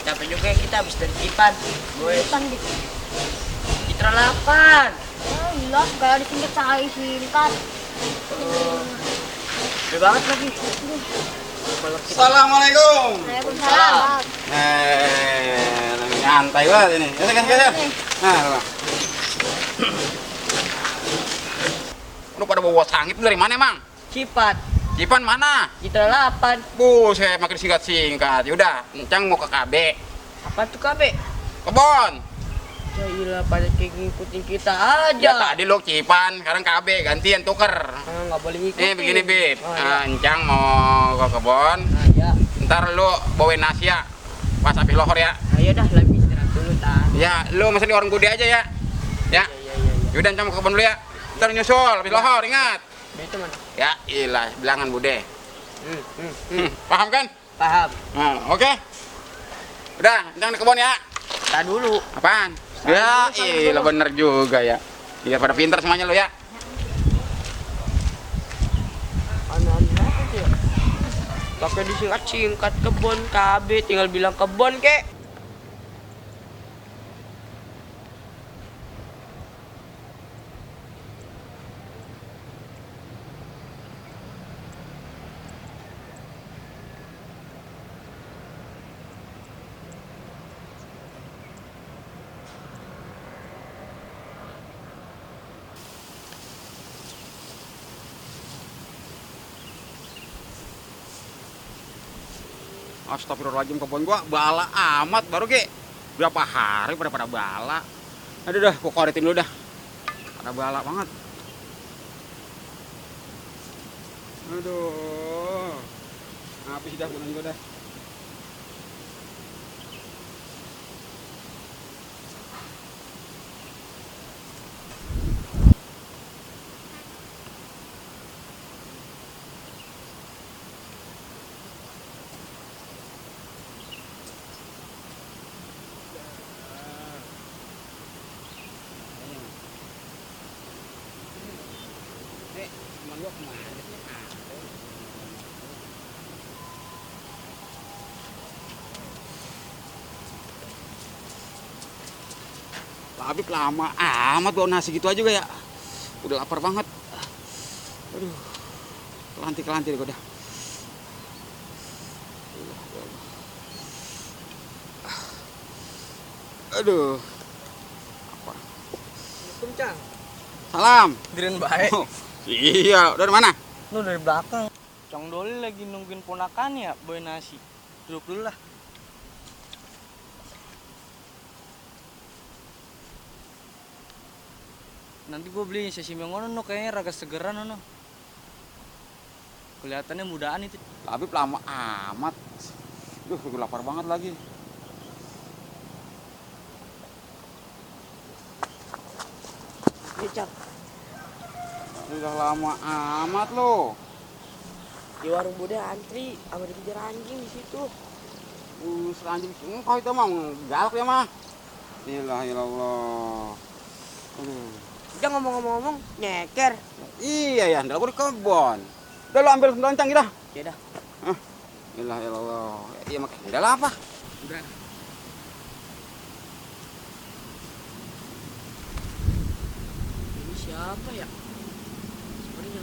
Capek juga ya kita habis dari Cipan. Gue Bukan gitu. Citra 8. Oh iya, kayak disingkat saya singkat. Gede banget lagi. Kalau kita Assalamualaikum. Waalaikumsalam. Lagi nyantai banget ini. Ya. Nah, coba. Lu pada bawa sangit dari mana, Mang? Cipan, Cipan mana? Citra 8. Saya makin singkat-singkat. Yaudah, Encang mau ke KB. Apa tuh KB? Kebon. Ya iyalah pada kayak ngikutin kita Ya aja. tadi lu Cipan, sekarang KB, gantian tuker. Nggak boleh ngikutin. Nih begini, Bib. Oh, ya. Encang mau ke kebon. Nah, ya. Ntar lu bawain nasi ya. Pas habis lohor ya. Ayo dah lebih istirahat dulu tar. Ya, lu mesti di orang Budi aja ya. Ya. Iya. Yaudah, Encang mau ke kebon dulu ya. Ntar nyusul, habis lohor, ingat. Nah, itu mana? Ya, ilah, bilangan Bude. Paham kan? Paham. Nah, oke. Udah, Encang di kebon ya. Tar dulu. Apaan? Ya, ilah bener juga ya. Iya, pada pintar semuanya lu ya. Aneh-aneh aja ya. Pakai disingkat-singkat kebon KB, tinggal bilang kebon kek. Astagfirullahaladzim, kebon gua bala amat baru ke berapa hari pada bala. Aduh dah, gua koretin dulu dah. Pada bala banget. Aduh. Habis dah gunung gua dah. Teman gua kemana sih? Habis lama amat bawa nasi gitu aja juga ya. Udah lapar banget. Aduh. Kelantik gua dah. Aduh. Apa? Kencang. Salam. Diren baik. Oh, iya, dari mana? Lu dari belakang. Cong Doli lagi nungguin ponakan ya, bawa nasi. Duduk dulu lah. Nanti gue beli sashimi yang ngono, kayaknya raga segeran ono. Kelihatannya mudaan itu. Tapi lama amat. Duh, gue lapar banget lagi. Kecap. Udah lama amat lo. Di warung Bude antri, sama dikejar anjing di situ. Selanjutnya engkau itu mah galak ya mah. Ilah. Aduh. Udah ngomong-ngomong, nyeker. Iya ya, ndak gue di kebon. Udah lo ambil loncang gitu dah. Ya dah. Ilah. Iya mak, udah lah apa? Udah. Ini siapa ya?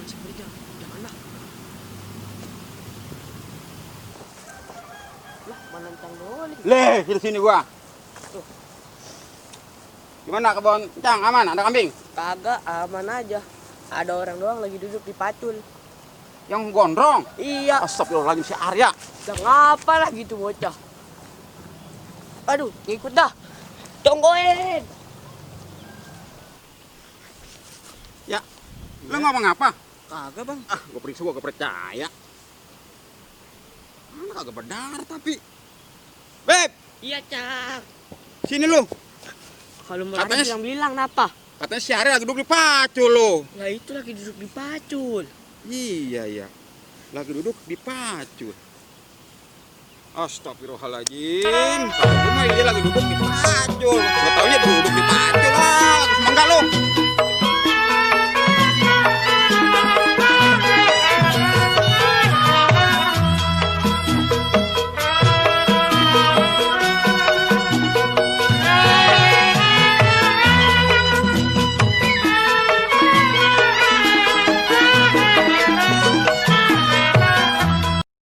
Seperti janganlah. Lah, mana Cang Doli? Leh, di sini gua. Gimana kebon? Cang, aman? Ada kambing? Kagak, aman aja. Ada orang doang lagi duduk di pacul. Yang gondrong? Iya. Astagfirullahaladzim, si Arya. Lah ngapa lah gitu bocah? Aduh, ngikut dah. Tungguin. Ya, lu ngomong apa? Kagak, Bang. Gua periksa, gua gak percaya. Kagak benar tapi. Beb, Iya, Cang. sini lu. Kalau mau Katanya- bilang napa? Katanya si Arya lagi duduk di pacul lo. Ya itu lagi duduk di pacul. Iya. Lagi duduk di pacul. Astagfirullahaladzim. Kalau dia mah dia lagi duduk di pacul. Gak tau ya duduk di